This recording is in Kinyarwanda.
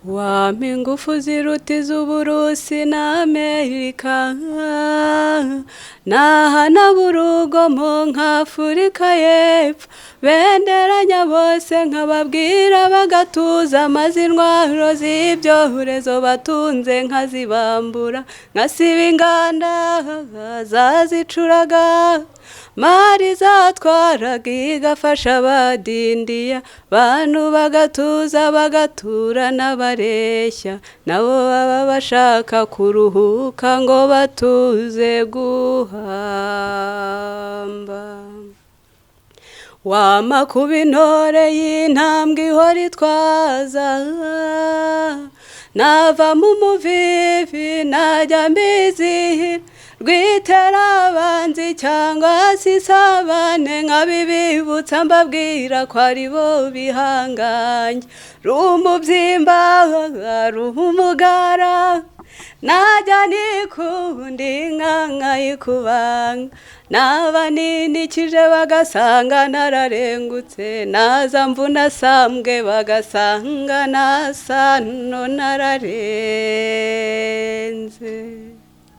Wampa ingufu ziruta iz'Uburusi na Amerika, nahana urugomo nk'Afurika y'Epfo, benderanya bose nkababwira bagatuza, maze intwaro z'ibyorezo batunze nkazibambura, nkasiba inganda zazicuraga, mari zatwaraga igafasha abadindiya, bantu bagatuza bagatura n'abareshya, nabo baba bashaka kuruhuka ngo batuze guhamba. Wama kuba intore y'intambwe ihora itwaza, nava mu muvivi najya mbizihira, rwiterabanzi cyangwa se isabane, nkabibibutsa mbabwira ko ari bo bihangange, rumubyimba ruhumugara, najya nikunda inka nkayikubanga, naba ninikije bagasanga nararengutse, naza mvuna sambwe bagasanga nasano nararenze.